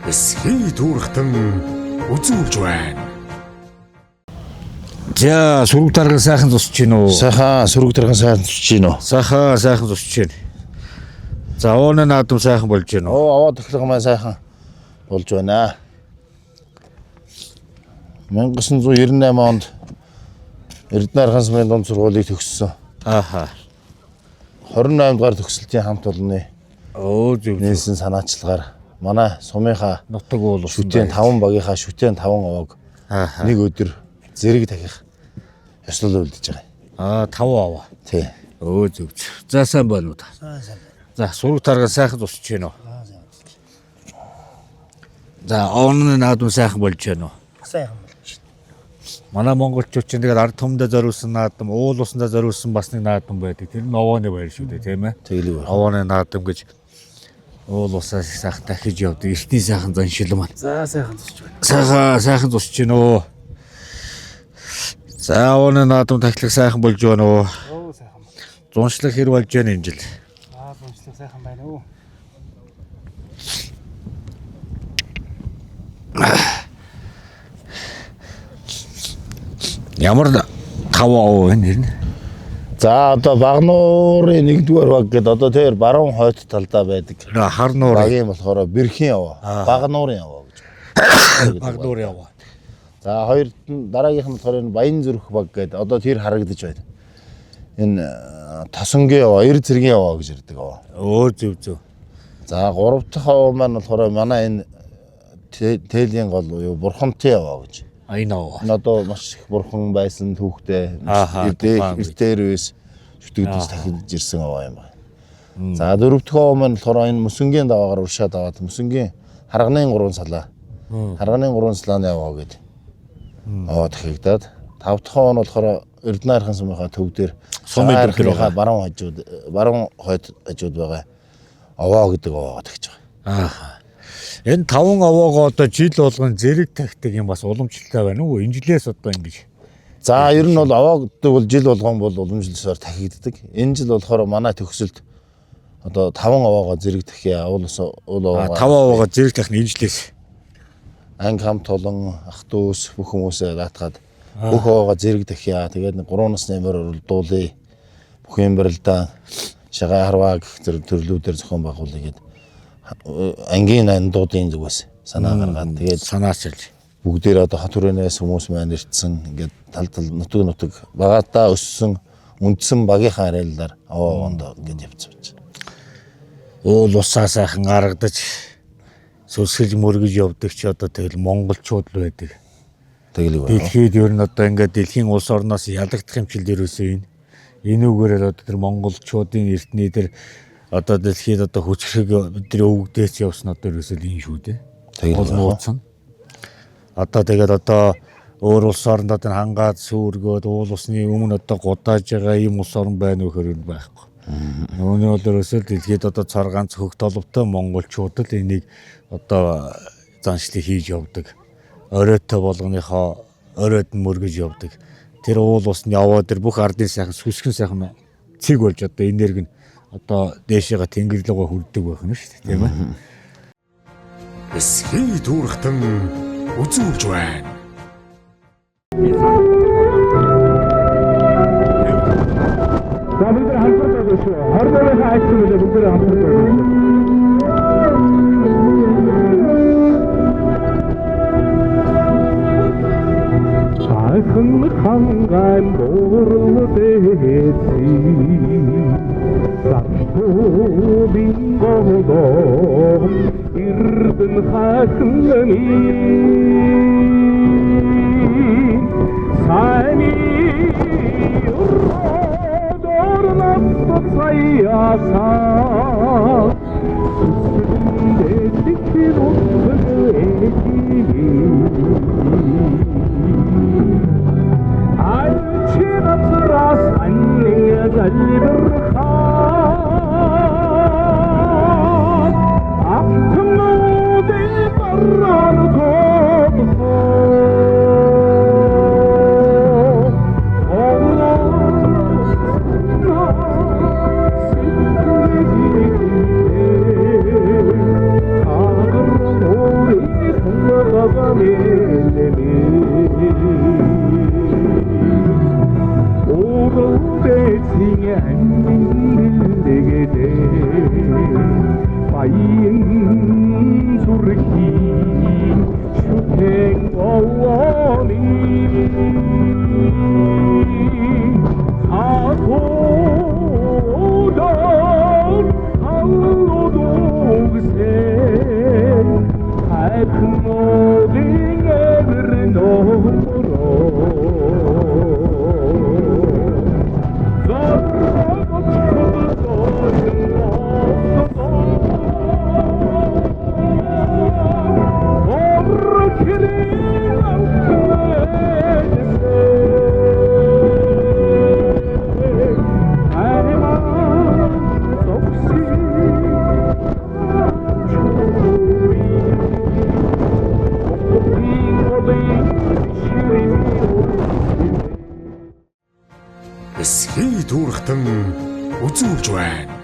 Эсхий түүрхтэн үзүүлж байна. За, сүрэг дарган сайхан зусч гин үү? Сайхан сөрөг дарган сайхан зусч гин үү? Сайхан сайхан зусч гин. За, ууны наадам сайхан болж гин үү? Оо, аваа тохилго маань сайхан болж байна. 1998 онд Эрдэнэ архан сумын дунд сургуулийг төгссөн. Ааха. 28 дугаар төгсөлтийн хамт олонны Оо, зөв. нээсэн санаачлагаар манай сумынхаа Нутаг уул усан. шүтэн 5 багийнхаа шүтэн 5 овоог Ааха. нэг өдөр зэрэг дахих ёслол үлдэж байгаа. Аа, 5 аваа. Тий. Өө, зөв. За, сайн байна уу та? За, сүрэг тарган сайхан зусч гин үү? За, ууны наадам сайхан болж гин үү? Сайхан болж байна. Манай монголчууд чинь тэгээд ард түмэндээ зориулсан наадам, уул усандаа зориулсан бас нэг наадам байдаг. Тэр нь овооны баяр шүү дээ, тийм ээ? Тэглэг байна. Овооны наадам гэж уул усаа сайхан дахиж явдаг. Эртний сайхан заншил маань. За сайхан зусч байна. Сайхан сайхан зусч гин үү? За, овооны наадам тахилах сайхан болж байна уу? Оо сайхан байна. Зуншлах хэр болж байна энэ жил? Аа зуншлах сайхан байна уу? Ямар тав овоо вэ нэр нь? За одоо Багнуурын 1-р баг гэдэг одоо тэр баруун хойд талдаа байдаг. Хар нуур. Багийн болохоор Бэрхийн аваа, Багнуурын аваа гэж. Баг нуурын аваа. За хоёр дараагийнх нь болохоор энэ Баян зүрх баг гэдэг одоо тэр харагдаж байна. Энэ Тосонгийн аваа, Эр цэргийн аваа гэж ярьдаг аваа. Өө, зөв зөв. За гурав дахь аваа маань болохоор манай энэ тээлийн гол буюу Бурхантын аваа гэж. А, энэ аваа. Энэ одоо маш их бурхан байсан түүхтэй Ааха, тухайн үед. эрдээр үес шүтгдэж тахилж ирсэн аваа юм байна. За дөрөв дэх аваа маань болохоор энэ мөсөнгийн даваагаар уршаад аваад мөсөнгийн харганы 3 салаа. Харганы 3 салааны аваа гэдэг. Аваа тахигдаад тав дахь аваа нь болохоор Эрдэнэ архан сумынхаа төв дээр Сумын төв дээр архиныхаа баруун хажууд баруун хойд хажууд байгаа аваа гэдэг аваа тахиж байгаа. Ааха. Энэ таван овоогоо одоо жил болгон зэрэг тахдаг юм бас уламжлалтай байна уу? Энэ жилээс одоо ингэж. За ер нь бол аваа гэдэг бол жил болгон бол уламжлалсаар тахигддаг. Энэ жил болохоор манай төгсөлд одоо таван аваагаа зэрэг тахья. Уул ус уул А, аваагаа таван овоогоо зэрэг тахна энэ жилээс. Анги хамт олон ах дүүс бүх хүмүүсээ даатгаад бүх аваагаа зэрэг тахья. Тэгээд нэг 3 насны морь уралдуулъя. Бүх юм барилдаа шагаа харваа гэх зэрэг төрлүүдээр зохион байгуулъя гэд ангийн андуудын зүгээс санаа гаргаад тэгээд Санаачилж. бүгдээр одоо хот хүрээнээс хүмүүс маань ирдсэн ингээд тал тал нутаг нутаг багадаа өссөн үндсэн багийнхаа арайлаар аваа аваандаа ингээд явцсан байж. Уул усаа сайхан гаргадаж сүсгэж мөргөж явдаг чи одоо тэгэл монголчууд л байдаг. Тэглэг байна. Дэлхийд ер нь одоо ингээд дэлхийн улс орноос ялагдах юм чил ерөөсөө энэ. Энүүгээр л одоо тэр монголчуудын эртний тэр одоо дэлхийд одоо хүчрэг тэр өвгдөөс явсан одоо ерөөсөө л энэ шүү дээ. Тэгэл Гол байна. нууцсан. Одоо тэгээд одоо өөр улс оронд одоо хангаад сүргөөд уул усны өмнө одоо гудааж байгаа ийм улс орн байна уу гэхээр байхгүй. Үүний бол ерөөсөө л дэлхийд одоо цар ганц хөх толбтой монголчууд л энийг одоо заншлыг хийж явдаг. Оройтой болгоныхоо оройд нь мөргөж явдаг. Тэр уул усны аваа тэр бүх ардын сайхан сүсгэн сайхан цэг болж одоо энерги нь одоо дээшээгээ тэнгэр рүүгээ хүрдэг байх нь шүү дээ, тийм ээ. Эсхий түүрхтэн үзүүлж байна. За бид нар хамтарч байгаа шүү. 20 дахь айцсан билээ бүгд хамтарч байгаа шүү. Сайхан хангай буурал дэци Сартуудын голом эрдэн хахан минь Сайн орнат саяаса Сүсгэндээ сэтгэл утгаг эти Альчи газраас аннин залбирхаа Автнуудын бараан тодхоо Үзүүлж байна.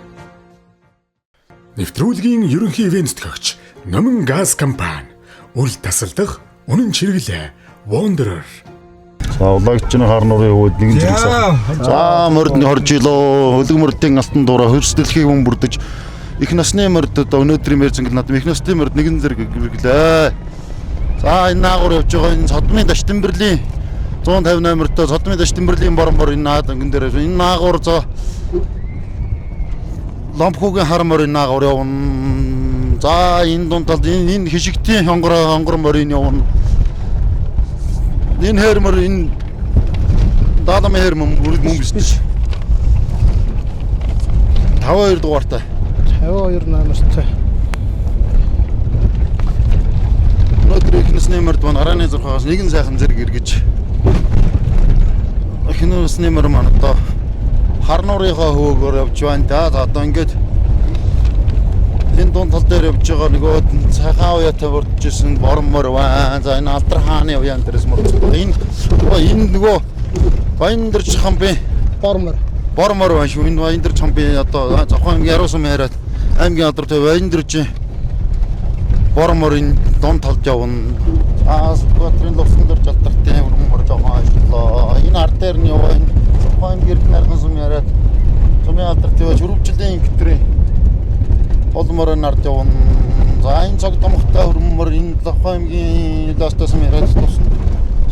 Нэвтрүүлгийн ерөнхий ивээн тэтгэгч Номин газ компани, үл тасалдах үнэн чиргэлээ Wanderer. За улагчны хар нурын хөвөд нэгэн зэрэг сайхан. За морд нь хорж илөө. Хөлөг мордын алтан дураа хөрс дэлхийг хүн бүрдэж их насны морд одоо өнөөдрийн мэр зингэл наадам их насны морд нэгэн зэрэг гэргэлээ. За энэ наагур явж байгаа энэ Содмын Дашдэмбэрлийн 150 номертой Содмын Дашдэмбэрлийн борон бор энэ наад ангин дээр энэ наагур за Лампхүүгийн хар морь энэ наагур явна. За энэ дунд талд энэ хишигтийн хонгор морь энэ явна. Энэ хэр морь энэ даалам хэр мөн биш. 52 дугаартай. 52 номертой. Өнөөдөр их насны морд маань арааны 6-аас нэгэн сайхан зэрэг эргэж. Их насны морь маань одоо хар нуурынхаа хөвөөгөөр явж байна да. За одоо ингээд энэ дунд тал дээр явж байгаа нөгөө цагаан уяатай бурдчихсан борон морь байна. За энэ алдар хааны уяан дээрээс морцсон. Энэ нөгөө Баяндэрч хамбын Бормор. бор мор байна шүү. Энэ Баяндэрч хамбын одоо Завхан аймгийн Яруу сум яриад аймгийн алдар той Баяндэрч бор мор энэ дунд талд явна. За Сүхбаатарын лувсан дөрж алдартын өргөн мор жоохон ажиллаа. Энэ ард дээр нь яваа энэ Завхан аймгийн Эрдэнэ сум яриад сумын алдар той хөрвчлэлийн инктрийн гол морын ард явна. За энэ цог томхтой өргөн мор энэ Завхан аймгийн ластай сум яриад тусна.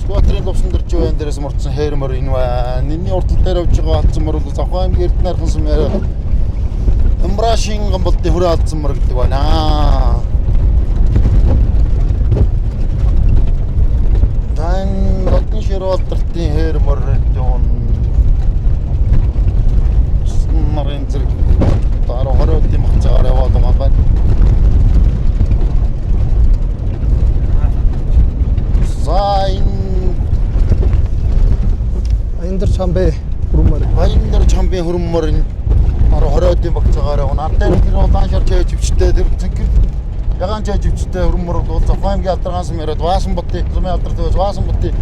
Сүхбаатарын лувсан дөрж яваа дээрээс морцсон хэр мор энэ байна. Энэний урд тал дээр явж байгаа алдсан мор бол Завхан аймгийн Эрдэнэ сум яриад Умрашин гамболтын хүрээ алдсан мор гэдэг байна. Тань Лодон ширвалдартын хэр мор явна. Нарын зэрэг дараа 20 өдрийн хугацаагаар яваад байгаа байна. За энэ Баяндэр чамбэ хүрмээр. Баяндэр чамбын хөрмөр энэ 20 өдрийн хугацаагаар явна. Ард дээр тэр улаан шар чэйжвчтэй тэр цэнхэр ягаан чэйжвчтэй хөрмөр бол Завхан аймгийн алдаргаан сум яриад Ваасан ботын сумын алдар төвөөс Ваасан ботын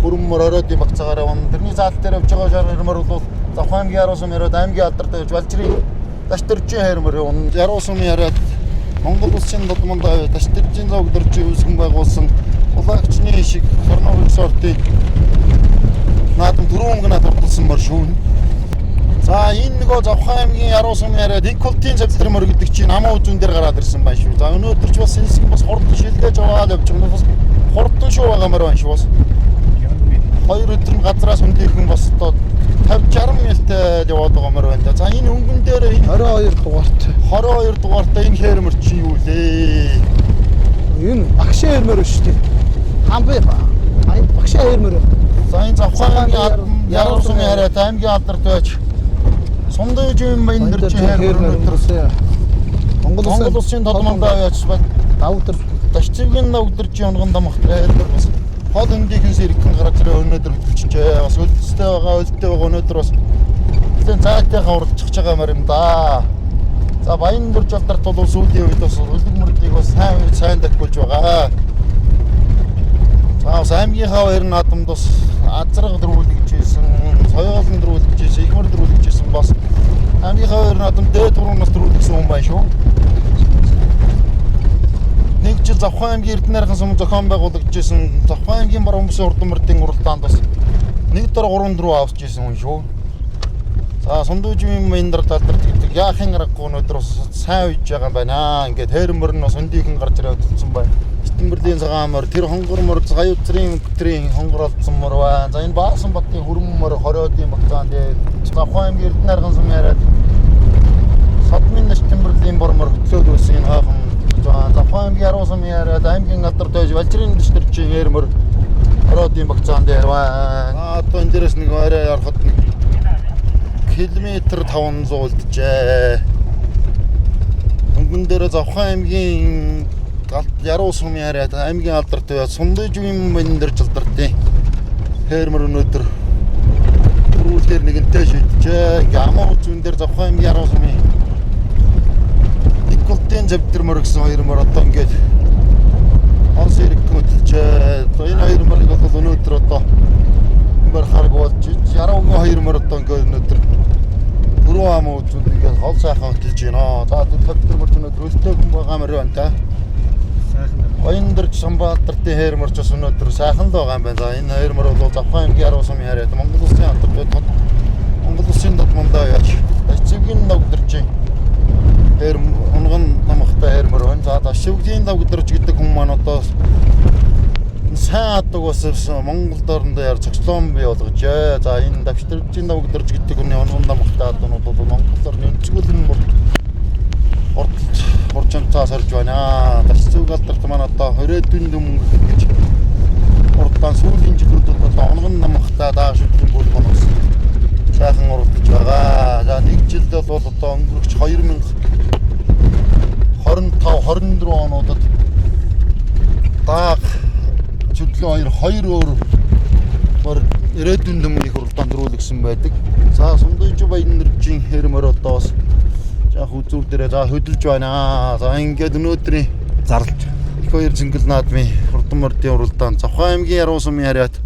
хөрмөр 20 өдрийн хугацаагаар явна. Тэрний заал дээр явж байгаа шар хөрмөр бол Завхан аймгийн Яруу сум яриад аймгийн алдар төвөөс Балжирын Дашдэржийн хөрмөр явна. Яруу сум яриад Монгол улсын додмонд Дашдэржийн зовг дөржийн үүсгэн байгуулсан улагчны шиг Хорноо ресортын наадам дөрвөн өнгөнөд урдалсан мор шүү. За энэ нөгөө Завхан аймгийн Яруу сум яриад Инкултын цэвтэр мор гэдэг чинь амаа үзүүн дээр гараад ирсэн байна шүү. За өнөөдөр ч бас энэ хэсэг бас хурдан шилдэж аваад явж байгаа. Бас хурдан шүү байгаа мор байна шүү бас. Хоёр өдөр нь газраас хөндийхэн бас одоо 50 60 милтэй яваад байгаа мор байна да. За энэ өнгөн дээр энэ 22 дугаартай. 22 дугаартай энэ хэр мор чи юу лээ? Энэ багшийн хэрмээр шүү дээ. Хамбы багшийн хэрмээр. За энэ Завхан аймгийн Яруу сум яриад аймгийн алдарт байж Сумдын жим Баяндэр чи хэр өнөөдөр Монгол Монгол улсын тодмондоо яаж байна? Давтар Дашцивгийн навгдэрч унган дамхтай бас хол хөндийнхэн сэргэн гарч ирээ өнөөдөр хөдөлчихжээ. Бас өлтстэй байгаа, өлттэй байгаа өнөөдөр бас нэлээд зайтайхан уралдчихж байгаа мөр юм да. За Баяндүрж алдарт бол сүүлийн үед бас хөлөг мөрдийг бас сайн сайн дахиулж байгаа. За бас аймгийнхаа баяр наадамд бас азраг дөрвөлгөж ийсэн, соёолон дөрвөлгөж ийсэн, ихмэр дөрвөлгөж ийсэн бас аймгийнхаа баяр наадам дээд гурван нас дөрвөлгсөн хүн байна шүү. Нэг жил Завхан аймгийн Эрдэнэ сум зохион байгуулагдж исэн Завхан аймгийн баруун бүсийн урдан мөрдийн уралдаанд бас 1 дор 3 4 авч исэн хүн шүү. За Сундуужийн Баяндар талдарт гэдэг яахын аргагүй өнөөдөр бас сайн үйж байгаа юм байна. Ингээд хэр мөр нь бас өндийнхэн гарч ирээ хөдөлсөн байна. Стэмбэрлийн цагаан мор, тэр хонгор мор, гая үзрийн өнгөтрийн хонгор олдсон мор байна. За энэ Баасан батын хүрэн мор 20-ын багцаан дээр Завхан аймгийн Эрдэнэ сум яриад Содмын Стэмбэрлийн бор мор хөтлөөд байсан энэ хаахан. За Завхан аймгийн Яруу сум яриад аймгийн алдар дойж Балжирын дэвтэрчийн хэр мор 20-ын багцаан дээр байна. Одоо энэ дээрээс нэг арай ярахад нэг километр 500 үлджээ. Өнгөн дээр Завхан аймгийн Яруу сум яриад аймгийн алдарт байя Сундажийн Баяндэр жалдартын хэр мөр өнөөдөр дөрвөл дээр нэгэнтэй шийджээ. Ингээ амаа үзүүн дээр Завхан аймгийн Яруу сумын Николтын зэвдэр мөр гэсэн хоёр мөр одоо ингээд онс иргэн хөдөлжээ. За энэ хоёр мөрийг бол өнөөдөр одоо мөр хараг болж яруугийн хоёр мөр одоо ингээд өнөөдөр Түрүү ам үзүүд ингээд хол сайхан хөтөлж байна. За 44 мөрч өнөөдөр өлтөө хүн байгаа мөр байна та. Сайхан байна. Гоёндорч Самбаатартын хээр мөрч бас өнөөдөр сайхан л байгаа юм байна. За энэ хоёр мөр бол Завхан аймгийн Яруу сумын хараад Монгол улсын алдартай тод Монгол улсын дод мундаа яаж. Дашцэвгийн давгдэрч хээр унган намхтай хээр мөр байна. За Дашцэвгийн давгдэрч гэдэг хүн маань одоо сайн адаг бас Монгол дорндоо яар цогцлон бий болгожээ. За энэ давчтржийн давгдэрч гэдэг хүний унган намхтай адуунууд бол Монгол орны өнцгөлн бүр хурдж хуржамцаа сорж байна. Дашцэвг алдарт маань одоо 20 дүн мөнгө гэж урдаан сүүлийн жилүүдэд одоо онгон намхтай дааш үтгэн бүр бас сайхан урдж байгаа. За нэг жилд бол одоо өнгөрөгч 2025 24 онуудад дааг чөдлөө хоёр өөр мөр ирээдүйн дүмний хуралдаанд дөрүүлгсэн байдаг. За Сундууж Баянэржийн хэрмөр одоо бас жаах үзүүр дээрээ за хөдөлж байна. За ингээд өнөөдрийн Зарлж. их хоёр зингэл наадмын хурдан мордын уралдаан Завхан аймгийн Яруу сумын харьяат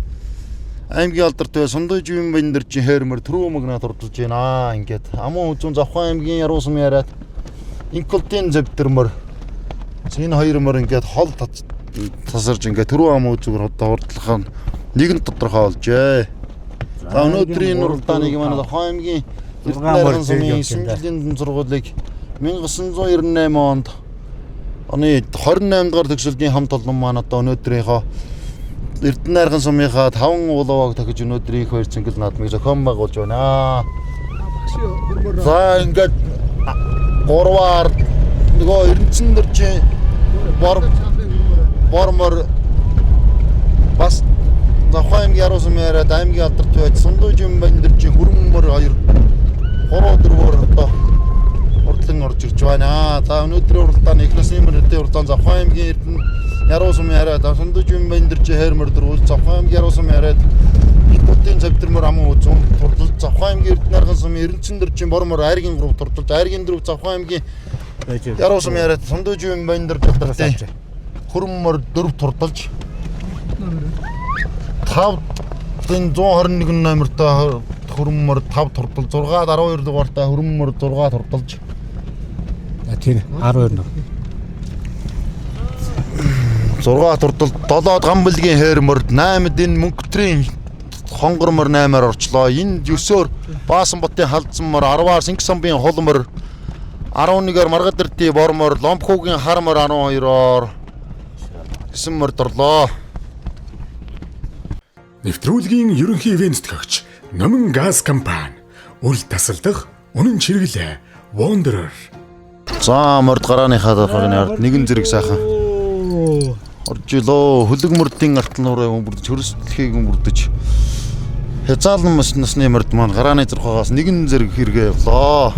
аймгийн алдарт бай Сундууж Баянэржийн хэрмөр түрүү мөгнаад урдалж байна. Ингээд амун үзүүн Завхан аймгийн Яруу сумын харьяат Инколтын зэвдэрмөр энэ хоёр мөр ингээд хол тасарж ингээд түрүү ам үзүүр одоо урдлах нь нэгэн тодорхой болжээ. За өнөөдрийн уралдааныг манай Завхан аймгийн Зургаан мөр Эрдэнэ сумын зээг явж байна. 9 жилийн дүн сургуулийг 1998 онд оны 28 дугаар төгсөлдийн хамт олон маань одоо өнөөдрийнхөө Эрдэнэ арган сумынхаа 5 уулаваг тохиж өнөөдрийн их хоёр цэнгэл наадмыг зохион байгуулж байна. За ингээд гурваар нөгөө Эрдэнэцэн дөржийн бор бормор бас Завхан аймгийн Яруу сумын яриад аймгийн алдарт байж Сундуужин Бандэржийн хөрөнгөмөр 2 3 4-өөр одоо урдлан орж ирж байна. За өнөөдрийн уралдааны их насны мөрөдийн уралдаан Завхан аймгийн Эрдэнэ Яруу сумын яриад Сундуужин Бандэржийн хайрмөр дөрвөл Завхан аймгийн Яруу сумын яриад Хятадын цавдэрмөр аман үзүүн турдалж Завхан аймгийн Эрдэнэ арган сумын Эрдэнэцэн дөржийн бормор айргийн 3 турдалж айргийн 4 Завхан аймгийн Байж. Яруу сумын яриад Сундуужин Бандэрж алдартай хөрөнгөмөр 4 турдалж 5-ын 121 номертой хөрөнгөмөр 5 турдал 6 12 дугаартай хөрөнгөмөр 6 турдалж Тийм 12 нөр. 6 турдал 7-д гам бэлгийн хээрмөр 8-д энэ мөнхтрийн хонгормор 8-аар орчлоо. Энэ 9-өөр Баасанбатын халдсан мөр 10-аар Синг самбын хулмөр 11-аар Маргад эрдийн бормор Ломхуугийн хармор 12-оор гэсэн мөр дорлоо. Нэвтрүүлгийн ерөнхий ивээн тэтгэгч Номин газ компани үл тасалдах үнэн чиргэлээ Wanderer За морд гарааныхаа дараагийн ард нэгэн зэрэг сайхан орж илөө. Хөлөг мөрдийн артал нуураа өмбөрдөж хөрс дэлхийг өмбөрдөж хязаалан мас насны морд маань гарааны зурхаагаас нэгэн зэрэг хэрэгээ явлаа.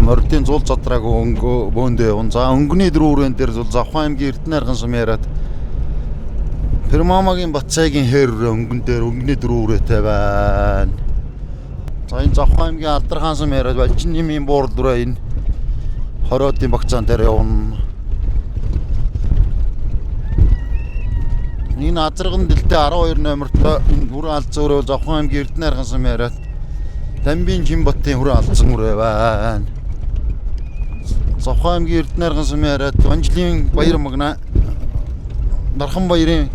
Мордын зул задраагүй өнгө бөөндөө явна. За өнгөний дөрвөрөн дээр зул Завхан аймгийн Эрдэнэ арган сум яриад Пермамагийн Батцайгийн хээр өнгөн дээр өнгөний дөрвөрөөтэй байна. За энэ Завхан аймгийн Алдархан сум яриад Балжин нэмийн буурал дүрээ энэ хориодын багцаан дээр явна. Энэ азарган дэлтэй 12 номертой энэ бүрэн алдсан өрөө Завхан аймгийн Эрдэнэ арган сум яриад Дамбын Жинбатын хүрэн алдсан өрөө байна. Завхан аймгийн Эрдэнэ арган сумын яриад Ванжлын баяр магна Дархан баярын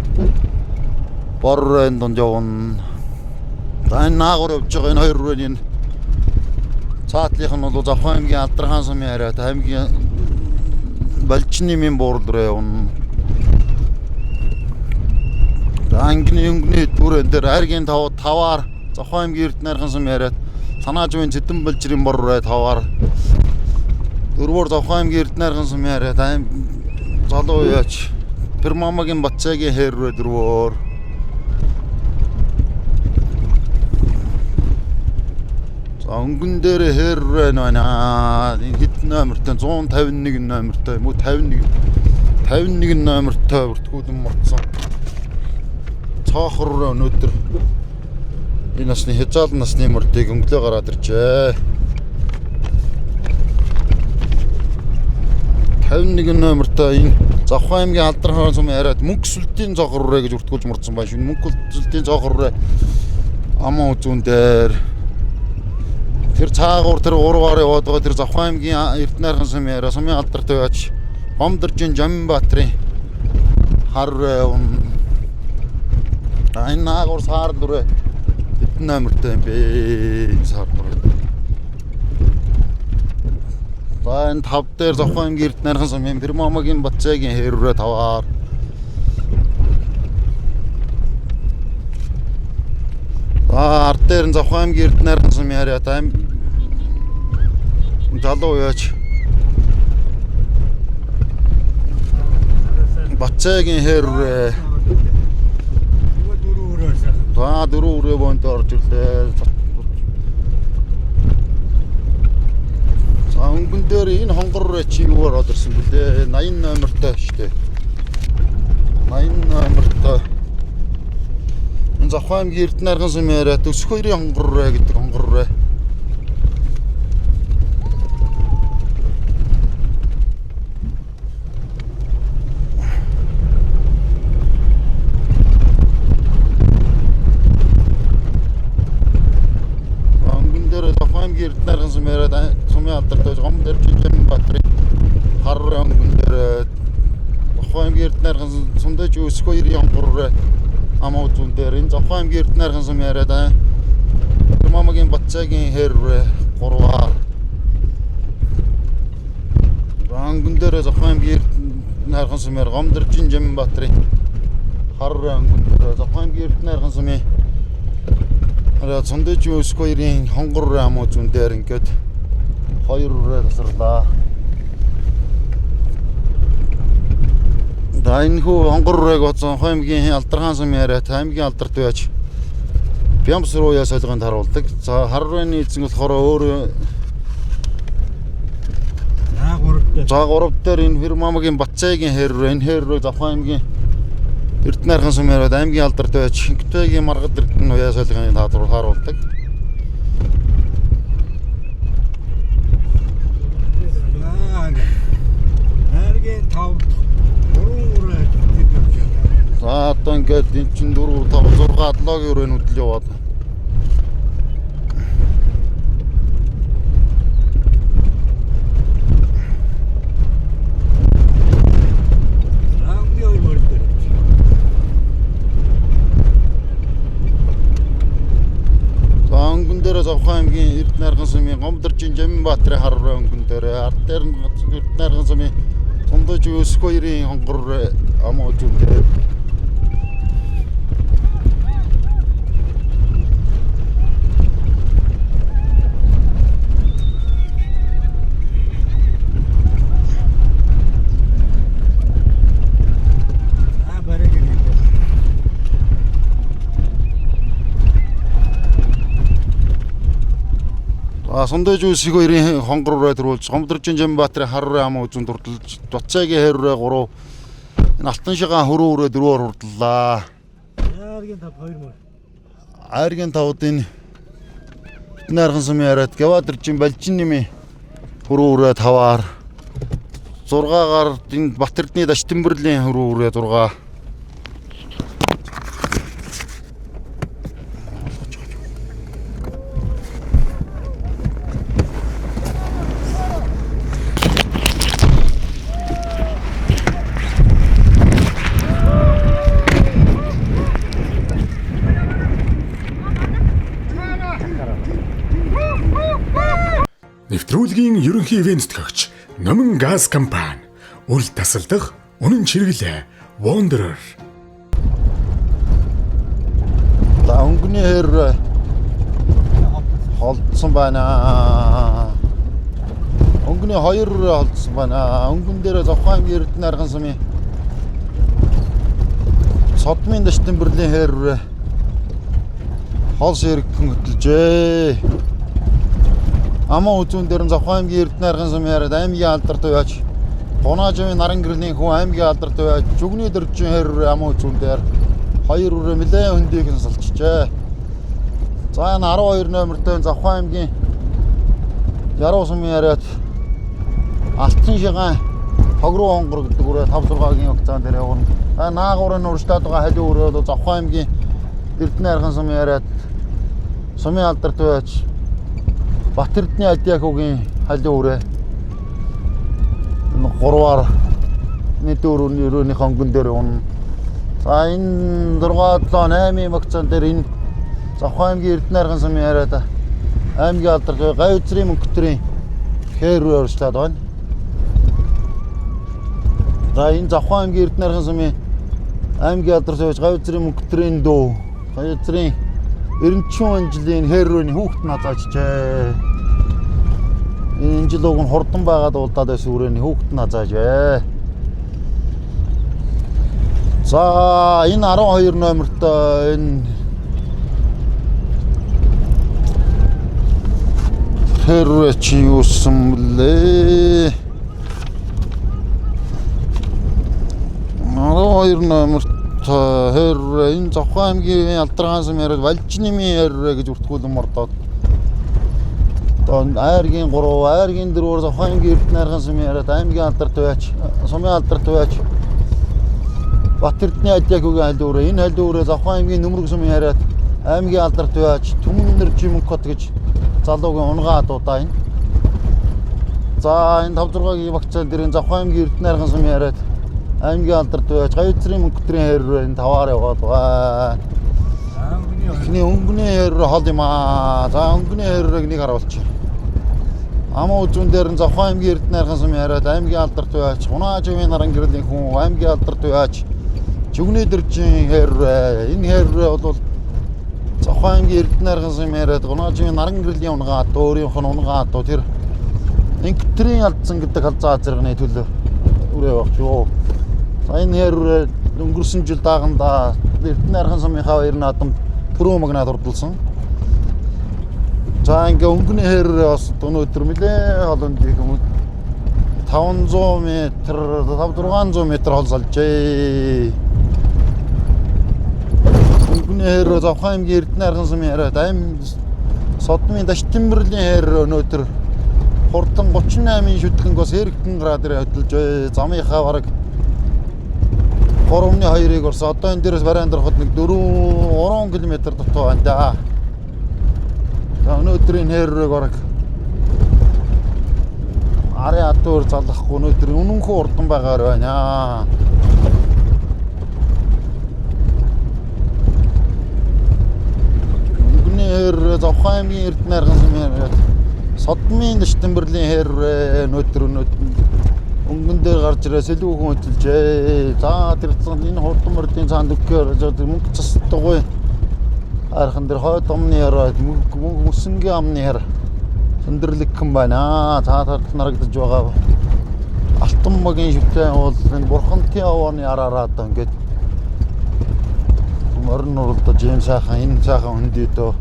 бор өрөөнд дунд явна. За энэ наагур явж байгаа энэ хоёр өрөөний энэ цаатлынх нь бол Завхан аймгийн Алдархан сумын яриад аймгийн Балжин нэмийн буурал руу явна. За ангины өнгөний дүрэн дээр аргийн 5 5-аар Завхан аймгийн Эрдэнэ арган сум яриад Санаажмын Цэдэн балжрын бор руу 5-аар дөрвөөр Завхан аймгийн Эрдэнэ арган сум яриад аим залуу яач Пермамагийн Батцайгийн хээр рүү дөрвөөр За өнгөн дээр хээр рүү байна. Энэ хэд номертой 151 номертой юм уу 51 51 номертой бүртгүүлэн мурдсан. Цоохор руу өнөөдөр энэ насны хязаал насны мөрдийг өнгөлөө гараад иржээ. 51 номертой энэ Завхан аймгийн Алдархан сумын яриад мөнгө сүлтийн цонхор үрээ гэж бүртгүүлж мурдсан байна шүү. Мөнгө сүлтийн цонхор үрээ аман үзүүн дээр тэр цаагуур тэр уруугаар яваад байгаа тэр Завхан аймгийн Эрдэнэ архан сумын яриа сумын алдартай байж Гомдоржин Жамбатрын хар үрээ явна. Энэ наагур саарл үрээ хэдэн номертой юм бэ? Энэ саарл үрээ. За энэ 5 дээр Завхан аймгийн Эрдэнэ архан сумын Пирмамагийн Батцаагийн хээр үрээ 5-аар. За ард дээр нь Завхан аймгийн Эрдэнэ архан сумын харьяа тайм залуу яаж Батцаагийн хээр үрээ. За 4 үрээ боонт орж ирлээ. За өнгөн дээр энэ хонгор үрээ чи юу ороод ирсэн бэлээ? 80 номертой штэ. 80 номертой. Энэ Завхан аймгийн Эрдэнэ арган сумын яриа Төсөх хоёрын хонгор үрээ гэдэг хонгор үрээ. Өнгөн дээр Завхан аймгийн Эрдэнэ арган сумын яриа сумын алдартай гом дээр Жижигэн Баатрын хар өнгөн дээр Завхан аймгийн Эрдэнэ арган сундаж Өсөх хоёрын хонгор үрээ амуу зүүн дээр энэ Завхан аймгийн Эрдэнэ арган сумын яриа Мамагийн Батцаагийн хээр үрээ 3-аар. Өнгөн дээр Завхан аймгийн Эрдэнэ арган сумын гом дээр Жижигэн Баатрын хар өнгөн дээр Завхан аймгийн Эрдэнэ арган сумын хараа сундаж Өсөх хоёрын хонгор үрээ амуу зүүн дээр ингээд хоёр үрээ тасарлаа. За энэ хүү хонгор үрээг бодсон аймгийн Алдархан сумын яриа аймгийн алдарт байж Бямс руу яа солигонд харуулдаг. За хар үрээний эзэн болохоор өөр За 3 дээр. За 3 дээр энэ Фирмамагийн Батцаагийн хээр үрээ энэ хээр үрээ Завхан аймгийн Эрдэнэ архан сумын яриад аймгийн алдарт байж Шингтэйгийн маргад эрдэнэ уяа солигоны харуулдаг. Хайргийн 5 3 үрээ тэд явж байна. За одоо ингээд эн чинь 4 5 6 7-гийн өрөөнд хөдөлж яваад. Раундын хоёр морил дээр явж. За өнгөн дээр Завхан аймгийн Эрдэнэ арган сумын Гомдоржин Жамбаатрын хар өнгөн дээр ард дээр нь Эрдэнэ арган сумын Сундаж Өсөх хоёрын хонгор амуу зүүн дээр. За бараг нэг. За Сундаж Өсөх хоёрын хонгор үрээ төрүүлж Гомдоржин Жамбаатрын хар үрээ амуу зүүн дурдалж Батцаагийн хэр үрээ 3 энэ Алтан шигаан хөрөө үрээ 4-оор хурдлаа. Хайргийн 5 2 морил. Айргийн тавд энэ Эрдэнэ арган сумын яриад Гавадэржин Балжин нэмийн хөрөө үрээ 5-аар 6-гаар энэ Бат Эрдэнэ Даш Тэмбэрлийн хөрөө үрээ 6. Нэвтрүүлгийн ерөнхий ивент тэтгэгч Номин газ компани үл тасалдах үнэн чиргэлээ Wanderer. За өнгөний хэр холдсон байна. Өнгөний хоёр холдсон байна. Өнгөн дээр Завхан аймгийн Эрдэнэ арган сумын Содмын Даш Тэмбэрлийн хэр хол сэргэн хөтөлжээ. Аман үзүүн дээр нь Завхан аймгийн Эрдэнэ арган сумын яриад аймгийн алдарт байж Гунаажмын наран гэрлийн хүн аймгийн алдарт байж Зүгний дөржин хэр аман үзүүн дээр хоёр үрээ нэлээд хөндийгэн салчжээ. За энэ 12 номертой Завхан аймгийн Яруу сумын яриад Алтан шигаан Тогруу онгор гэдэг үрээ 5 6-гийн вакцин дээр явна. А наагурын урьдчилаад байгаа халиу үрээ бол Завхан аймгийн Эрдэнэ архан сумын яриад сумын алдарт байж Бат Эрдэнэ Адиакугийн халиу үрээ. Энэ 3-аар нийт өрөөнийх онгон дээр явна. За энэ 6 7 8-ын вакцин дээр энэ Завхан аймгийн Эрдэнэ архан сумын яриад аймгийн алдарт гай үзрийн мөнгөтрийн хээр рүү урьдчилаад байна. За энэ Завхан аймгийн Эрдэнэ архан сумын аймгийн алдарт байж гай үзрийн мөнгөтрийн дүү гай үзрийн Эренчин анжилийн хээр рүүний хүүхэд нь хазаажжээ. Энэ жил уг нь хурдан байгаад уулдаад байсан үрээний хүүхэд нь хазаажээ. За энэ 12 номертой энэ хэрвээ чи юусан блэ? 12 номертой хэрвээ энэ Завхан аймгийн Алдаргаан сум яриад Валжнемийн хэрвээ гэж бүртгүүлэн мордоод одоо айргийн 3, айргийн 4 Завхан аймгийн Эрдэнэ арган сум яриад аймгийн алдарт байж сумын алдарт байж Бат Эрдэнэ Адиакугийн халиу үрээ энэ халиу үрээ Завхан аймгийн Нөмрөг сумын яриад аймгийн алдарт байж Түмэн Нэржимэнкот гэж залуугийн унгаа адуудаа энэ. За энэ 5 6-гийн вакцин дээр энэ Завхан аймгийн Эрдэнэ арган сумын яриад аймгийн алдарт байж Гавьцрын мөнгөтрийн хайр руу энэ таваар яваад байгаа. Эхний өнгөний хайр руу хол юм аа. За өнгөний хайр рууг нэг харуулчих. Амаа үзүүн дээр нь Завхан аймгийн Эрдэнэ арган сумын яриад аймгийн алдарт байж Хунааживын наран гэрлийн хүн аймгийн алдарт байж Жүгний дэржин хайр руу энэ хайр руу бол Завхан аймгийн Эрдэнэ арган сумын яриад Хунааживын наран гэрлийн унгаа адуу өөрийнх нь унгаа адуу тэр Инктрийн алдсан гэдэг халзаа зэрэгний төлөө үрээ багч юу. За энэ хайр өнгөрсөн жил дааганда Эрдэнэ архан сумынхаа баяр наадамд түрүү магнаад урдалсан. За ингээ өнгөний хайр бас өнөөдөр нэлээ холонд их юм 500 м 5 600 м хол салжээ. Өнгөний хайр Завхан аймгийн Эрдэнэ архан сумын яриад аим Содмын Даштимбэрлийн хайр өнөөдөр хурдан 38-ын шүтлэнгөөс эргэн градаар хөдөлж замынхаа бараг 3.2-ыг орсон. Одоо энэ дээрээс барай андрахад нэг 4 3 км дутуу байна да. За өнөөдрийн хайрыг бараг арын адуур залахгүй өнөөдөр үнэнхүү урдан байгаар байна. Өнгөний хайр Завхан аймгийн Эрдэнэ арган сумын яриад Содмын Дэштэмбэрлийн хайр өнөөдөр өнгөн дээр гарч ирээ сэлүү хүн хөдөлжээ. За тэр цаанд энэ хурдан мордын цаанд өгөөр мөнгө цасдаггүй. Архан дээр хойд амны яриад мөнгө мөсөнгийн амны яар сөндөрлөгхэн байна. За тартал нарагдаж байгаа. Алтан магийн шүтэн бол энэ бурхантын овооны араараа одоо ингээд морин нуралдаж ийм сайхан энэ сайхан хөндийдөө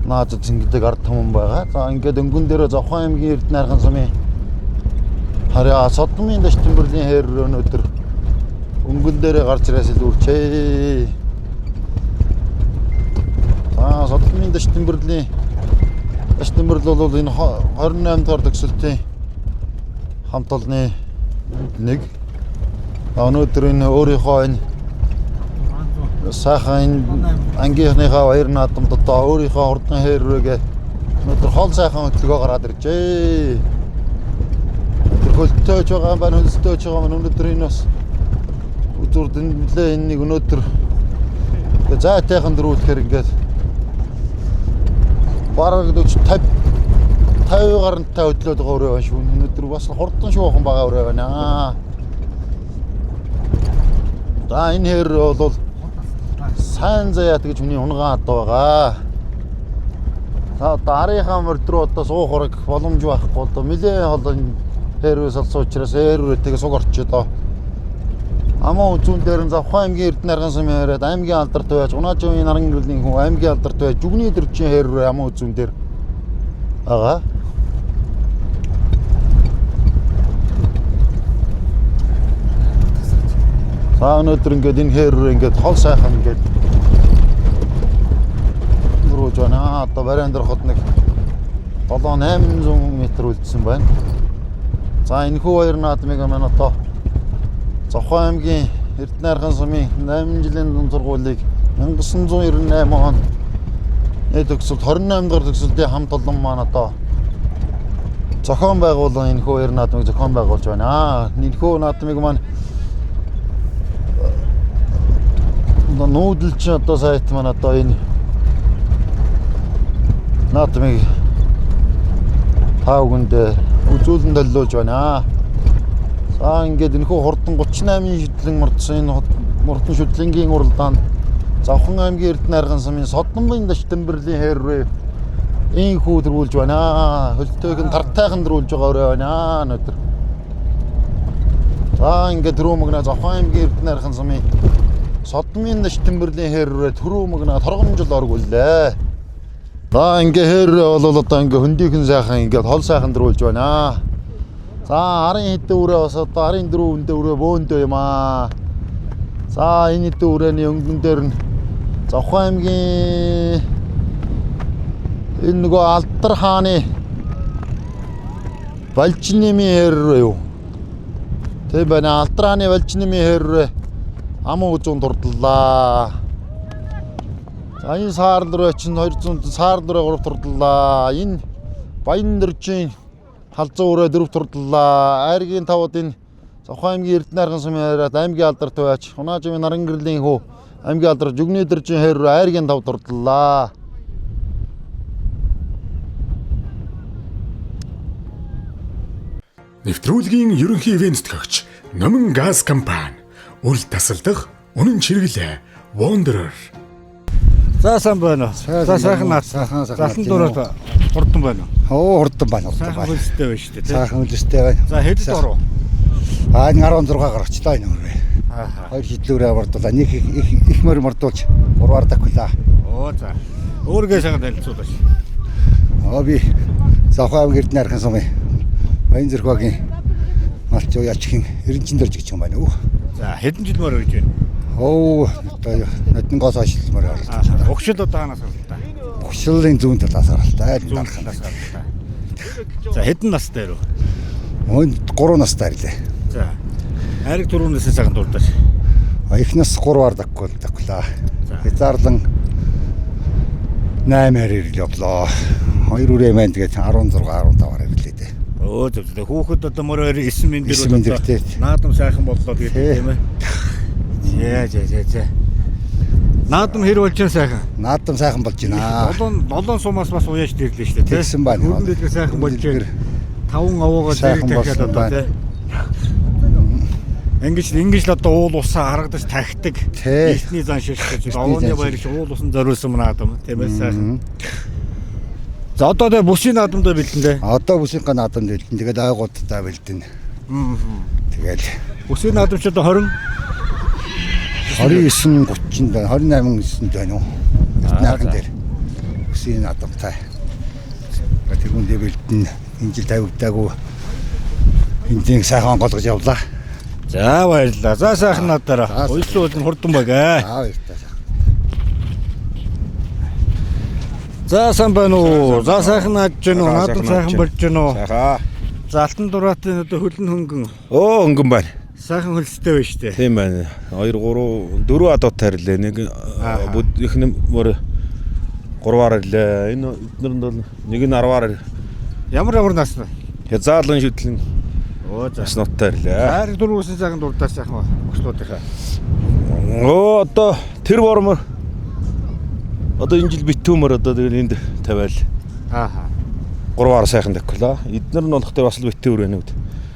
нааз зингэдэг ард түмэн байгаа. За ингээд өнгөн дээрээ Завхан аймгийн Эрдэнэ архан сумын харьяа Содмын Дэштэмбэрлийн хайр өнөөдөр өнгөн дээрээ гарч ирээс л үрчээ. За Содмын Дэштэмбэрлийн Дэштэмбэрл бол энэ 28 дугаар төгсөлтийн хамт олонны нэг. Өнөөдөр энэ өөрийнхөө энэ сайхан энэ ангийнхныхаа баяр наадамд одоо өөрийнхөө хурдан хайр рүүгээ өнөөдөр хол сайхан хөдөлгөөн гараад иржээ. Тэр хөлтөөж байгаа юм байна, хөлстөөж байгаа юм. Өнөөдөр энэ бас үзүүрд энэ нэлээ энэ нэг өнөөдөр зайтайхан дөрүүлэхээр ингээд бараг 40 50 50 гарантай хөдлөөд байгаа өрөө байна шүү. Өнөөдөр бас хурдан шуухан байгаа өрөө байна. За энэ хэр бол сайн заяат гэж хүний унгаан адуу байгаа. За одоо арийнхаа морд руу одоо суух ураг боломж байхгүй одоо нэлээ холон хэрвээ салсан учраас хэрвээтэйгээ суг орчоо доо. Амаа үзүүн дээр нь Завхан аймгийн Эрдэнэ арган сумын яриад аймгийн алдарт байж Унааживын наран гэрлийн хүн аймгийн алдарт байж Жүгний дэржин хэрвээ амаа үзүүн дээр байгаа. За өнөөдөр ингээд энэ хэрвээ ингээд хол сайхан ингээд нөрөөж байна. Одоо барай андрахад нэг 7 800 м үлдсэн байна. За энэхүү баяр наадмыг маань одоо Завхан аймгийн Эрдэнэ-Архан сумын 8 жилийн дунд сургуулийг 1998 онд нийт төгсөлт 28 дугаар төгсөлтийн хамт олон маань одоо зохион байгуулан энэхүү баяр наадмыг зохион байгуулж байна. Энэхүү наадмыг маань одоо нүүдэлчин одоо сайт маань одоо энэ наадмыг та бүхэнд үзүүлэн төлөөлж байна. За ингээд энэхүү хурдан 38 шүтлэн мордсон энэ мордон шүтлэнгийн уралдаанд Завхан аймгийн Эрдэнэ-Арган сумын Содомбын дэш Тэмбэрлийн хээррээ инхүү төрүүлж байна. Хөлтөйг нь тартайхан төрүүлж байгаа өрөө байна өнөөдөр. За ингээд түрүү мөгнө Завхан аймгийн Эрдэнэ-Арган сумын Содомын дэш Тэмбэрлийн хээррээ түрүү мөгнө торгомжил оргууллаа. За ингээ хээррээ бол одоо ингээ хөндийнхэн сайхан ингээд хол сайхан төрүүлж байна. За арын хэдэн үрээ бас одоо арын дөрөв өндөө үрээ бөөндөө юм аа. За энэ хэдэн үрээний өнгөн дээр нь Завхан аймгийн энэ нөгөө Алдар хааны Балжиннэмийн хэр юу? Тийм байна. Алдар хааны Балжиннэмийн хэр ам үзүүн турдлаа. За энэ саарл руу чинь 200 саарл руу 3 турдлаа. Энэ Баян дөржийн халзан үрээ 4 турдлаа. Айргийн тавд энэ Завхан аймгийн Эрдэнэ-Арган сумын хайраад аймгийн алдарт байж Хунаажимын наран гэрлийн хүү аймгийн алдар Жүгний дөржийн хайр руу айргийн тав турдлаа. Нэвтрүүлгийн ерөнхий ивээн тэтгэгч Номин газ компани үл тасалдах үнэн чиргэлээ Wanderer. За сайн байна уу? За сайхан наад. Сайхан сайхан. Залтан дураад хурдан байна уу? Оо хурдан байна, хурдан Сайхан байна. хөлстэй байна шүү дээ. тий? Сайхан хөлстэй байна. За хэдэд оров? Аа энэ 16 гарчлаа энэ өрөө. Аа. Хоёр шидлүүрээ мордуулаа. Нэг их их их морь мордуулж гурваар давхлаа. Оо за. Өөргөө сайхан танилцуулаач. Аа би Завхан аймаг Эрдэнэ Архан сумын Баян зүрхбагийн малч уяач хин Эренчин дөрж гэж юм байна уу? За хэдэн жил мөр өрж байна? Оо одоо ноднонгоос хойш морь оролцож байна. Угшил одоо хаанаас оролцоо? Угшлын зүүн талаас оролцоо. Зүүн Дархан. талаас оролцоо. За хэдэн настай рүү? Өн 3 настай ирлээ. За. Айраг түрүүнээс сайхан дурдаач. Их нас 3-аар давхлаа. Давхлаа. За. Хязгаарлан 8-аар ирэл явлаа. Хоёр үрээ маань тэгээд 16 15-аар ирлээ дээ. Өө зөв зөв. Хүүхэд одоо мөр 9 мен дээр 9 мен дээр тий. Наадам сайхан боллоо гэдэг Тий. тийм ээ. Зэ зэ зэ зэ. Наадам хэр болж байна сайхан? Наадам сайхан болж байна. Долоон долоон сумаас бас уяаж ирлээ шүү дээ тий. Тэгсэн байна. Өргөн дэлгэр сайхан болж байна. Таван овоогоо зэрэг Сайхан дахиад болсон одоо байна. тий. Ингэж ингэж л одоо уул усаа харагдаж тахдаг. Тий. Эртний зан ширхэж Эртний овооны зан баяр шиг уул усан зориулсан наадам тийм ээ сайхан. За одоо тэ бүсийн наадамдаа бэлдэн дээ. Одоо бүсийнхаа наадамд бэлдэн. Тэгээд ойгуудтай бэлдэн. Тэгэл Бүсийн наадам ч одоо 20 29 30 байна. 28 9-нд байна уу? Эрдэнэ Аа, архан за. дээр. Бүсийн наадамтай. Тэрүүндээ бэлдэн. Энэ жил тавигдаагүй. Эндийг сайхан онгойлгож явлаа. За баярлалаа. За сайхан наадаараа. За, Уйлсан уул нь хурдан баг аа. Аа баярлалаа. За сайн байна уу? За сайхан наадж гэнэ үү? Наадам сайхан болж гэнэ үү? Сайхан. За алтан дураатын одоо хөлн хөнгөн Оо өнгөн байна. сайхан хөлстэй байна шүү дээ. Тийм байна. 2 3 4 адуу тарилээ. Нэг Ааха. бүд их мөр 3-аар ирлээ. Энэ эднэр нь бол нэг нь 10-аар Ямар ямар нас вэ? хязгаарлан шүтлэн Оо за. наснуудтай ирлээ. Хайр дөрвөөсөн сайхан дурдаа сайхан багшлуудынхаа. Оо одоо тэр бормор одоо энэ жил битүүмөр одоо тэгэл энд тавиал Ааха. 3-аар сайхан тавилаа. Эднэр нь болох дээр бас л битүүр байна үү?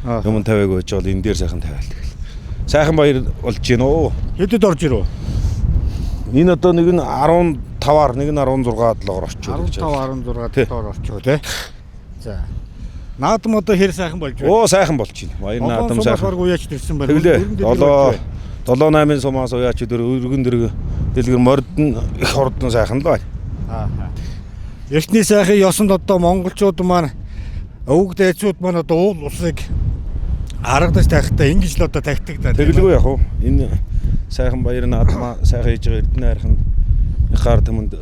Аа. Юм тавиагүй байж бол энэ дээр сайхан тавиал тэгэл. Сайхан баяр болж гин үү? Хэдэд орж ирв? Энэ одоо нэг нь 15-аар нэг нь 16 долоор орчих. 15 16 Тий. долоор орчих тий. За. Наадам одоо хэр сайхан болж байна? Оо сайхан болж байна. Баяр наадам сайхан. Бараг уяач ирсэн байна. Тэглээ. Өргөн дэлгэр 7 болж байна. 7 8 сумаас уяач өдөр өргөн дэрэг дэлгэр морд нь их хурдан сайхан л байна. Ааха. Эртний сайхан ёсонд одоо монголчууд маань өвөг дээдсүүд маань одоо уул усыг аргадаж тавихтаа ингэж л одоо тагтдаг да. тийм ээ. Тэглгүй яг уу. Энэ сайхан баяр наадмаа сайхан хийж байгаа Эрдэнэ архан гар түмэнд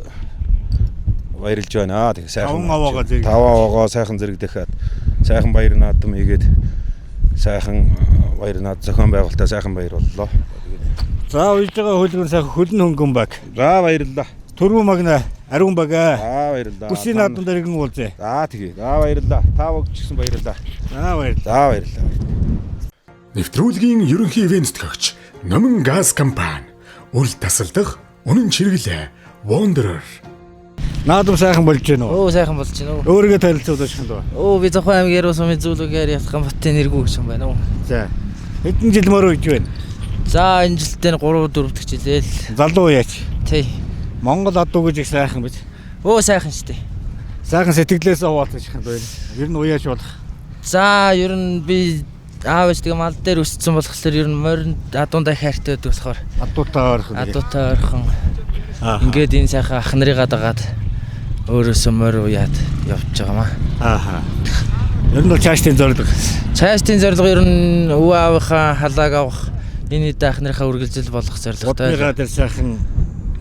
баярлж байна. Тэг сайхан. Таван аваагаа зэрэг. Таван аваагаа сайхан зэрэг дахиад сайхан баяр наадам хийгээд Сайхан баяр наад зохион байгуулалтаа сайхан баяр боллоо. За уйж байгаа хөлгөн сайхан хөлн хөнгөн баг. За баярлалаа. Төрүү магна ариун баг. За баярлалаа. Бүсийн наадам дээр иргэн уулзъя. За тэгье. За баярлалаа. Та бүгд ч гэсэн баярлалаа. За баярлалаа. За баярлалаа. Нэвтрүүлгийн ерөнхий ивээн тэтгэгч Номин газ компани. Үл тасалдах үнэн чиргэлээ Wanderer. Наадам сайхан болж байна уу? Өө сайхан болж байна уу? Өөрийгөө танилцуулж юм даа. Өө би Завхан аймгийн Яруу сумын зөвлөгөөр Ялхан Батын нэргүү гэж юм байна уу? За. Хэдэн жил морь уйж байна? За энэ жилдээ 3 4 дахь жилээ л. Залуу яач. Тий. Монгол адуу гэж их сайхан биз? Өө сайхан штэ. Сайхан сэтгэлээсээ хуваалцах юм байна. Ер нь уяач болох. За ер нь би аав ээж тэгээ мал дээр өссөн болохоор ер нь моринд адуундаа хайртай байдаг болохоор Адуутай ойрхон. Адуутай ойрхон. Аа. Ингээд энэ сайхан ах нарыгаа дагаад өөрөөсөө морь уяад явж байгаа маа. Ааха. Ер нь бол цаашдын зорилго. Цаашдын зорилго ер нь өвөө аавынхаа халааг авах, энэ хэд ах нарынхаа үргэлжлэл болох зорилготой. Будныгаа тэр сайхан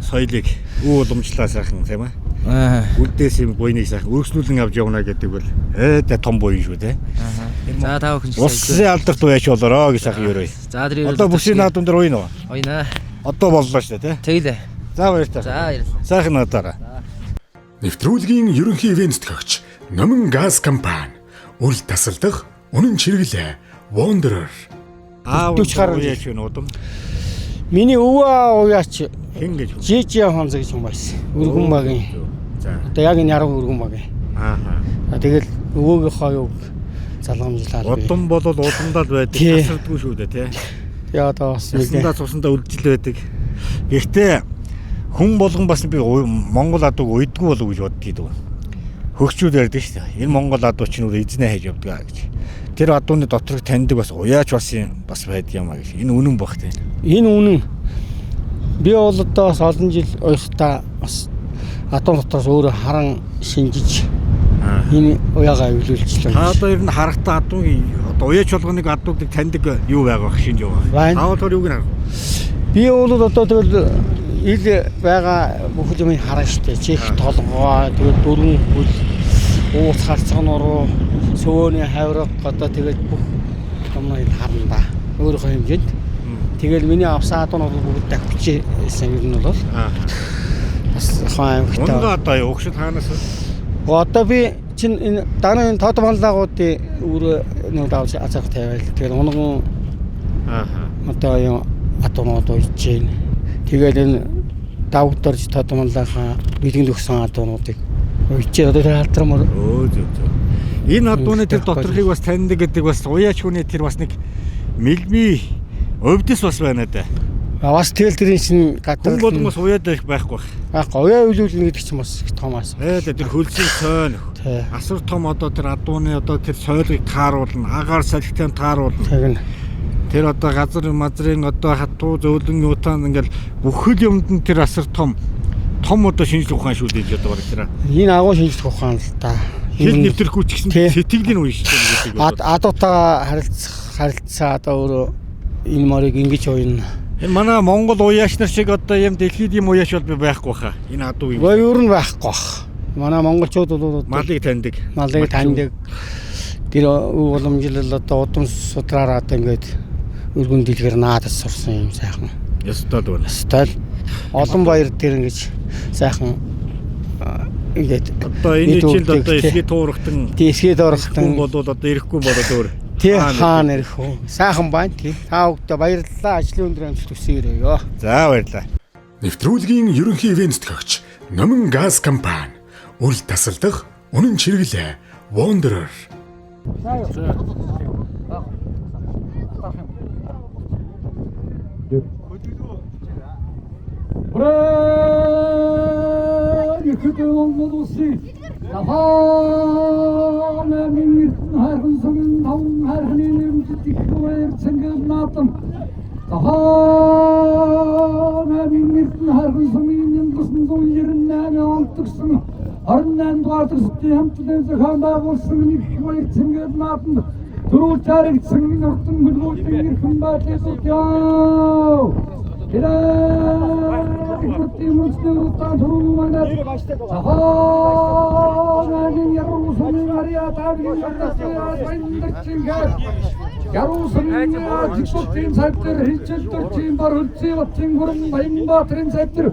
соёлыг үе уламжлаа сайхан тийм ээ. Аа. Үлдээс юм буйныг сайхан өргөснүүлэн авч явна гэдэг бол ээ том буян шүү дээ. За та бүхэн ч Улсын алдарт уяач болороо гэж сайхан ерөөе. За тэр Одоо бүсийн наадам дээр уяна уу? Уяна. Одоо боллоо шүү дээ тий. Тэглээ. За баярлалаа. За баярлалаа. Сайхан наадаарай. Нэвтрүүлгийн ерөнхий ивээн тэтгэгч Номин газ компани. Үл тасалдах үнэн чиргэлээ Wanderer. Аав 40 гаруй уяач байна удам. Миний өвөө аав уяач Хэн гэж? Жижи хонзог гэж хүн байсан. Өргөн багийн. За. Одоо яг энэ яруу өргөн багийн. Ааха. Тэгэл өвөөгийнхөө юг залгамжлал би. Удам бол удамдаа л байдаг. Тий. Тасардгүй шүү дээ тий. Тэгээ одоо бас Цусандаа нэлээ. цусандаа үлдэл байдаг. Гэхдээ хүн болгон бас би Монгол адууг уйдгүй болов гэж боддгийг дүү. Хөгчүүд ярьдаг шүү дээ. Энэ Монгол адуу чинь өөр эзнээ хайж явдаг гэж. Тэр адууны доторх таньдаг бас уяач бас юм бас байдаг юм а гэж. Энэ үнэн бах тий. Энэ үнэн. Би бол одоо бас олон жил уяхдаа бас адуу дотроос өөрөө харан шинжиж энэ уяагаа эвлүүлчихлээ. Та одоо ер нь харахтаа адуугийн одоо уяач болгоныг адууг таньдаг юу байгаа бах шинж юу Байна. байгаа. Та болохоор юуг нь харах вэ? Би бол одоо тэгэл ил байгаа бүх юм харна штэ. Чих толгой, тэгэл дөрвөн хөл, ууц харцаг нуруу, сөвөөний хавраг одоо тэгэл бүх юмныг харна да. Өөрийнхөө хэмжээнд. Тэгэл миний авсан адуу нь бол бүгд давхижсэн юм нь бол бас хаан аймагтай. Унган одоо юу өгшөд хаанаас вэ? Одоо би чинь энэ дараа энэ тод банлагуудын өрөө нэг давж азарх тавиал тэгэл унган Ааха. одоо юм адуунууд уйж гин. Тэгэл энэ давгдорж тодмонлынхаа бэлгэнд өгсөн адуунуудыг уйж гин. Одоо тэр алдрам Өө зөв зөв. Энэ адууны тэр доторхыг бас таньдаг гэдэг бас уяач хүний тэр бас нэг мэлми өвдөс бас байна даа. Бас тэгэл тэрийн чинь гадар Хүн болгон бас уяад байх байхгүй байх. Байхгүй уяа өвлүүлнэ гэдэг чинь бас их том ас. Ээ тэр хөлсийн цойн. Асар том одоо тэр адууны одоо тэр сойлыг тааруулна, агаар салхитай тааруулна. Тэгнь. Тэр одоо газар мазрын одоо хатуу зөөлөн юутаа ингээл бүхэл юмд нь тэр асар том том одоо шинжлэх ухаан шүү дээ гэж одоо бараг тэр. Энэ агуу шинжлэх ухаан л да. Хэл нэвтрэхгүй ч гэсэн сэтгэлийн үе шүү дээ гэдэг. Адуутайгаа харилцах харилцаа одоо өөрөө энэ морийг ингэж уяна. Энэ манай Монгол уяач нар шиг одоо юм дэлхийд юм уяач бол би байхгүй хаа. Энэ адуу юм. Гэхдээ ер нь байхгүй бах. Манай монголчууд бол одоо малыг таньдаг. Малыг таньдаг. Тэр өв уламжлал одоо удам судраараа одоо ингээд өргөн дэлгэр наадас сурсан юм сайхан. Ёстой л байна. Ёстой л олон баяр дээр ингэж сайхан ингээд Одоо энэ жилд одоо эсгээ туурахтан тий эсгээ туурахтан хүн болвол одоо ирэхгүй болоод өөр. Тий хаана ирэх үү? Сайхан байна тий. Та бүхэндээ баярлалаа. Ажлын өндөр амжилт хүсье өрөөё. За баярлалаа. Нэвтрүүлгийн ерөнхий ивээн тэтгэгч Номин газ компани. Үл тасалдах үнэн чиргэлээ Wanderer. Ихэд Монгол улсын Завхан аймгийн Эрдэнэ хайрхан сумын таван хайрхны нэрмжит их баяр цэнгэл наадам Завхан аймгийн Эрдэнэ хайрхан сумын 1998 онд төгсөн 28 дугаар төгсөлтийн хамтлан зохион байгуулсан их баяр цэнгэл наадамд түрүү чарагдсан энэ урдан хөлбөмбөгийн эрхэм байдлыг яв. Яруусан Жигбутын сайдэр хилчил төрчийн бар хөлцийн батын гүрэн Баянбаатарын сайдэр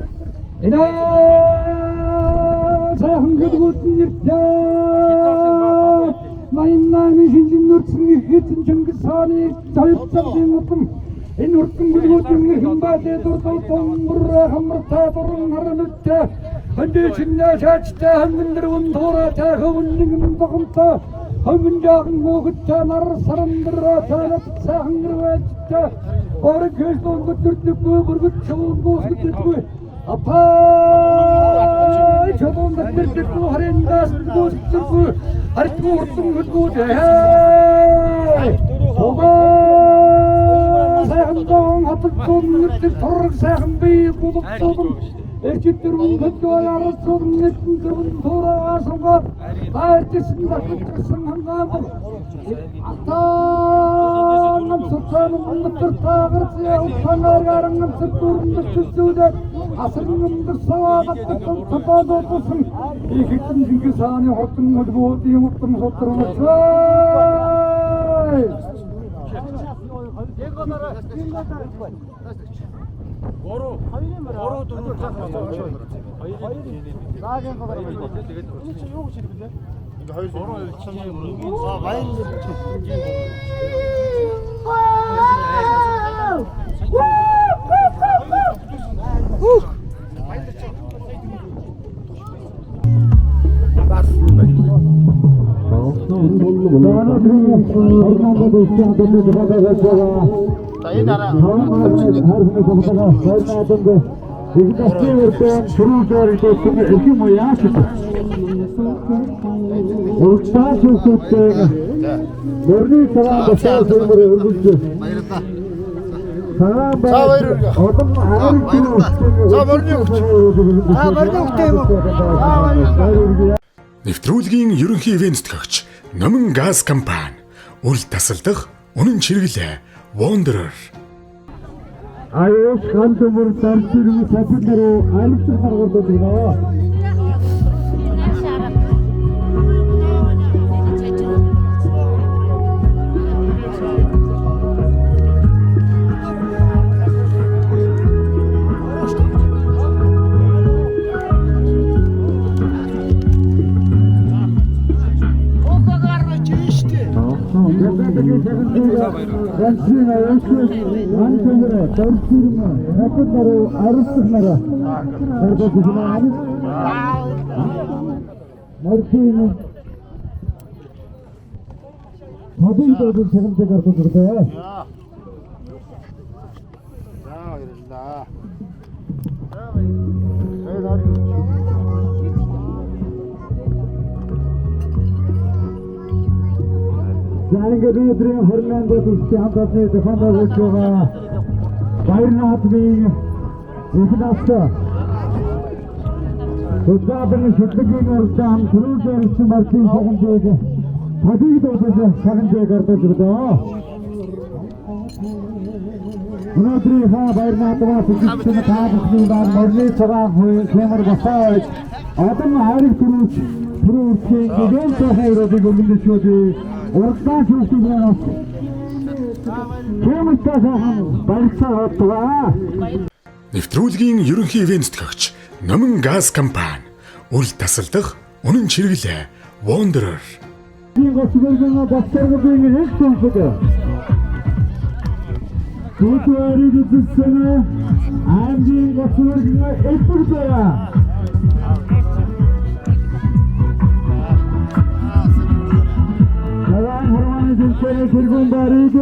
энэ сайхан гүдгүүд нэртэй Баяннааны шинжин нүрцэн ихэцэн Чингис хааны золицсон утан энэ урдан гүдгүүдийн эрхэн баалээ дурдсан хамартай дуран харамттай хөндөй чинээ шаачтай хөнгөн дөрвөн туурайтай хөвөн нэгэн богомтой хөнгөн жаахан хөөхөдтэй нар сарандраа таалат сайхан гэрвэжтэй орог хэлсэн өдөртөггүй бүргэд чуун гүйцэтгэдэггүй апай чулуун өдөртөггүй харин даас гүйцэтгэдэггүй харьцгүй урдан хөлгүүд Огаа сайхан доон хаталцуун нэртэг тураг сайхан бие гулгцуун Эрчит дөрвөн хөдөө яралцуун нэтэн дөрвөн туураа сунгаад байрчсан захидсан хангаан Атаан сутан өндөр таагарцаа утангаар сэтгүрэн төсөөд асран өндөр саваадсан топодосон ихэдэн Чингис хааны хотон хөлбөөдийн утан сутран. За энэ араа За баяр хүргэе. За морины өгч. Аа морины өгтэй юм уу? Аа баярлалаа. Нэвтрүүлгийн ерөнхий ивээн тэтгэгч Номин газ компани үл тасалдах үнэн чиргэлээ Wanderer. Аюус хантумөр тарчирм сапнару аль гаргаад байна. За баярлалаа. За ингээд өдрийн 28 дахь үсгийн хамт олонны зохион байгуулж байгаа Баяр наадмын их настай Хөдөлгөөний шүтлэгийн урдаан түрүүл дээрсэн мартын шагналыг табиг дуудаж шагналыг ордож өглөө. Өнөөдрийнхөө баяр наадмаас үзэгчдэн та бүхний маань морины цагаан хэмэр босоод одон хайрыг түрүүч түрүү үрчийн гэгэн сайхан өрөөдийг өмнөшөөдөө урдаан шүлтгэнээс Кэмэртэй сайхан барилцаа бодгоо. Нэвтрүүлгийн ерөнхий ивээн тэтгэгч Номин газ компани үл тасалдах үнэн чиргэлээ Wanderer. Гоцгөргөн доктор-гийн их томшиг. Дүүтэрийг үзсэн аймгийн гоцгөргөн элбэг. Цагаан хорвооны зэнчээр тэргүүн барыг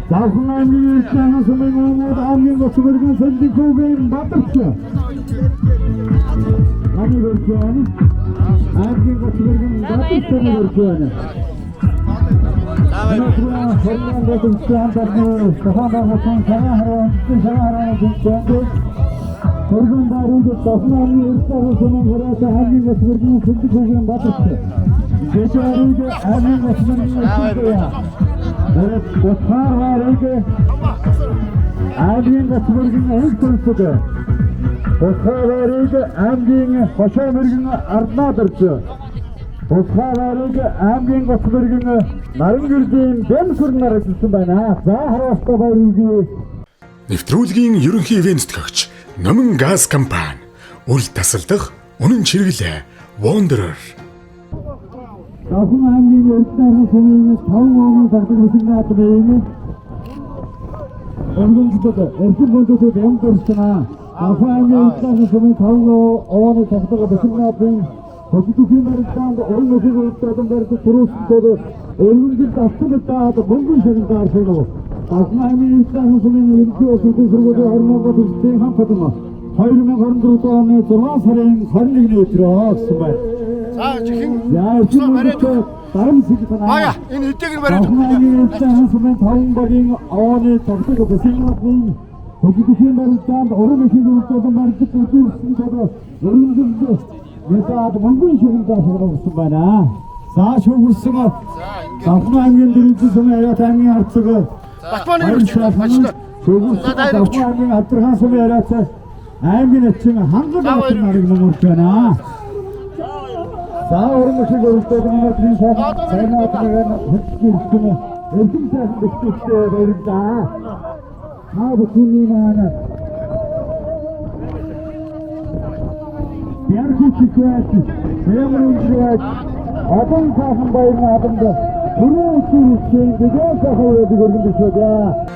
Завхан аймгийн Эрдэнэ сумын өмүүд аймгийн гоцгөргөн Сэлдикүүгийн Бадарч. Намыг өрж байна. Аймгийн гоцгөргөн Бадарч намыг өрж байна. Өнөөдөр хорвоон боловсрол хамт олонны зохион байгуулсан цагаан хорвоон цагаан хорвооны зэнчээнд тэргүүн барыг Завхан аймгийн Эрдэнэ сумын хорвоотой аймгийн гоцгөргөн Сэлдикүүгийн Бадарч. Гэжэрийг аймгийн гоцгөргөн Утгаар барыг аймгийн гоцгөргөн их төлсөг. Утгаар барыг аймгийн хошоо мөргөн Арднаа дөрж. Утгаар барыг аймгийн гоцгөргөн Наран гэрлийн Бэмсүр нар ажилласан байна. За хараастай баяр хүргэе. Нэвтрүүлгийн ерөнхий ивээн тэтгэгч Номин газ компани. Үл тасалдах үнэн чиргэлээ Wanderer. Давхан аймгийн Эрдэнэ сумын 5 оны тогтдог бүсэг наадмын өргөмжлөд эрхэм бүлгүүдэд юм дурсана. Давхан аймгийн Эрдэнэ сумын 5 оны тогтдог бүсэг наадмын хөдөлгөөний барилдаанд уран бүхийг үлдээдэн барьж түрүүсэнтэй өргөмжлөлт авсан удаад мөнгөн шагналаар шагнав. Давхан аймгийн Эрдэнэ сумын ерөнхий улсын сургуулийн 20 төгслийн хамт олон 2024 оны 6 сарын 21-ний өдрөө гэсэн байна. За чихэн За эрхэм бүлгүүдэд дарамсыг танаа. Мая энэ хэдийг нь бариад Давхан аймгийн Эрдэнэ сумын 5 багийн овооны тогтдог бүсэг наадмын хөдөлгөөний барилдаанд уран бүхийг үлдээдэн барьж үзүүлсэн тул өргөмжлөлт мэдээд мөнгөн шагналаар шагнасан байна. За шүүгэрсэн Давхан аймгийн дөрвөн сумын Ариат аймгийн арцэг Батманы өрч ажиллаа. Шүүгэрсэн Давхан аймгийн Авдархан сумын Ариат аймгийн эцэг хангал нарыг нөмөрч байна. За уран бүхийг үлдээдэн өнөөдрийн сайхан сайн наадмыг хөтлөх эрхэм эрхэм сайхан бэлтгэлтэй баярлалаа. Та бүхний маань Бярхи чихэд хэмрэнжээд олон сайхан баяр наадамд түрүү үчирсэн гэгээ сайхан үеийг өргөн бишээ.